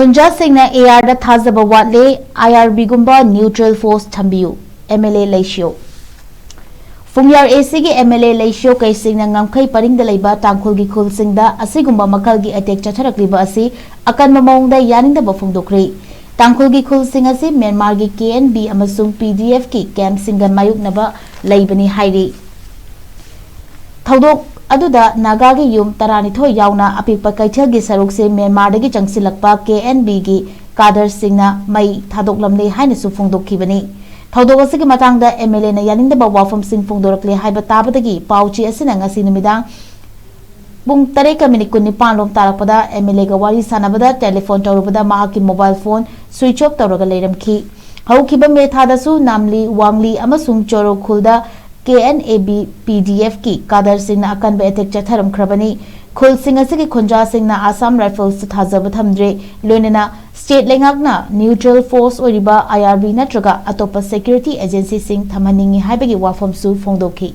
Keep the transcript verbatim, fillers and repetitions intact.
ꯈꯨꯟꯖꯥꯁꯤꯡꯅ ꯑꯦ ꯑꯥꯔꯗ ꯊꯥꯖꯕ ꯋꯥꯠꯂꯦ, ꯑꯥꯏ R ꯕꯤꯒꯨꯝꯕ neutral force ꯊꯝꯕꯤꯌꯨ, ꯑꯦꯝ ꯑꯦꯜ ꯑꯦ ꯂꯩꯁꯤꯌꯣ꯫ ꯐꯨꯡꯌꯥꯔ ꯑꯦ ꯁꯤꯒꯤ ꯑꯦꯝ ꯑꯦꯜ ꯑꯦ ꯂꯩꯁꯤꯌꯣ ꯀꯩꯁꯤꯡꯅ ꯉꯝꯈꯩ ꯄꯔꯤꯡꯗ ꯂꯩꯕ ꯇꯥꯡꯈꯨꯜꯒꯤ ꯈꯨꯜꯁꯤꯡꯗ ꯑꯁꯤꯒꯨꯝꯕ ꯃꯈꯜꯒꯤ ꯑꯦꯇꯦꯛ ꯆꯠꯊꯔꯛꯂꯤꯕ ꯑꯁꯤ ꯑꯀꯟꯕ ꯃꯑꯣꯡꯗ ꯌꯥꯅꯤꯡꯗꯕ ꯐꯣꯡꯗꯣꯛꯈ꯭ꯔꯦ꯫ ꯇꯥꯡꯈꯨꯜꯒꯤ ꯈꯨꯜꯁꯤꯡ ꯑꯁꯤ ꯃ꯭ꯌꯥꯟꯃꯥꯔꯒꯤ ꯀꯦ ꯑꯦꯟ ꯕꯤ ꯑꯃꯁꯨꯡ ꯄꯤ ꯗꯤ ꯑꯦꯐꯀꯤ ꯀꯦꯝꯞꯁꯤꯡꯒ ꯃꯥꯌꯣꯛꯅꯕ ꯂꯩꯕꯅꯤ ꯍꯥꯏꯔꯤ꯫ ꯊꯧꯗꯣꯛ ꯑꯗꯨꯗ ꯅꯥꯒꯥꯒꯤ ꯌꯨꯝ ꯇꯔꯥꯅꯤꯊꯣꯏ ꯌꯥꯎꯅ ꯑꯄꯤꯛꯄ ꯀꯩꯊꯦꯜꯒꯤ ꯁꯔꯨꯛꯁꯦ ꯃ꯭ꯌꯥꯟꯃꯥꯔꯗꯒꯤ ꯆꯪꯁꯤꯜꯂꯛꯄ ꯀꯦ ꯑꯦꯟ ꯕꯤꯒꯤ ꯀꯥꯗꯔꯁꯤꯡꯅ ꯃꯩ ꯊꯥꯗꯣꯛꯂꯝꯂꯦ ꯍꯥꯏꯅꯁꯨ ꯐꯣꯡꯗꯣꯛꯈꯤꯕꯅꯤ꯫ ꯊꯧꯗꯣꯛ ꯑꯁꯤꯒꯤ ꯃꯇꯥꯡꯗ ꯑꯦꯝ ꯑꯦꯜ ꯑꯦꯅ ꯌꯥꯅꯤꯡꯗꯕ ꯋꯥꯐꯝꯁꯤꯡ ꯐꯣꯡꯗꯣꯔꯛꯂꯦ ꯍꯥꯏꯕ ꯇꯥꯕꯗꯒꯤ ꯄꯥꯎꯆꯦ ꯑꯁꯤꯅ ꯉꯁꯤ ꯅꯨꯃꯤꯗꯥꯡ ꯄꯨꯡ ꯇꯔꯦꯠꯀ ꯃꯤꯅꯤꯠ ꯀꯨꯟꯅꯤꯄꯥꯟ ꯂꯣꯝ ꯇꯥꯔꯛꯄꯗ ꯑꯦꯝ ꯑꯦꯜ ꯑꯦꯒ ꯋꯥꯔꯤ ꯁꯥꯟꯅꯕꯗ ꯇꯦꯂꯤꯐꯣꯟ ꯇꯧꯔꯨꯕꯗ ꯃꯍꯥꯛꯀꯤ ꯃꯣꯕꯥꯏꯜ ꯐꯣꯟ ꯁ꯭ꯋꯤꯆ ꯑꯣꯐ ꯇꯧꯔꯒ ꯂꯩꯔꯝꯈꯤ꯫ ꯍꯧꯈꯤꯕ ꯃꯦ ꯊꯥꯗꯁꯨ ꯅꯥꯝꯂꯤ, ꯋꯥꯡꯂꯤ ꯑꯃꯁꯨꯡ ꯆꯣꯔꯣ ꯈꯨꯜꯗ ꯀꯦ ꯑꯦꯟ ꯑꯦ ꯕꯤ ꯄꯤ ꯗꯤ ꯑꯦꯐꯀꯤ ꯀꯥꯗꯔꯁꯤꯡꯅ ꯑꯀꯟꯕ ꯑꯦꯇꯦꯛ ꯆꯠꯊꯔꯝꯈ꯭ꯔꯕꯅꯤ꯫ ꯈꯨꯜꯁꯤꯡ ꯑꯁꯤꯒꯤ ꯈꯨꯟꯖꯥꯁꯤꯡꯅ ꯑꯁꯥꯝ ꯔꯥꯏꯐꯜꯁꯇ ꯊꯥꯖꯕ ꯊꯝꯗ꯭ꯔꯦ꯫ ꯂꯣꯏꯅꯅ ꯁ꯭ꯇꯦꯠ ꯂꯩꯉꯥꯛꯅ ꯅ꯭ꯌꯨꯇ꯭ꯔꯦꯜ ꯐꯣꯔꯁ ꯑꯣꯏꯔꯤꯕ ꯑꯥꯏ ꯑꯥꯔ ꯕꯤ ꯅꯠꯇ꯭ꯔꯒ ꯑꯇꯣꯞꯄ ꯁꯦꯀ꯭ꯌꯨꯔꯤꯇꯤ ꯑꯦꯖꯦꯟꯁꯤꯁꯤꯡ ꯊꯝꯍꯟꯅꯤꯡꯏ ꯍꯥꯏꯕꯒꯤ ꯋꯥꯐꯝꯁꯨ ꯐꯣꯡꯗꯣꯛꯈꯤ꯫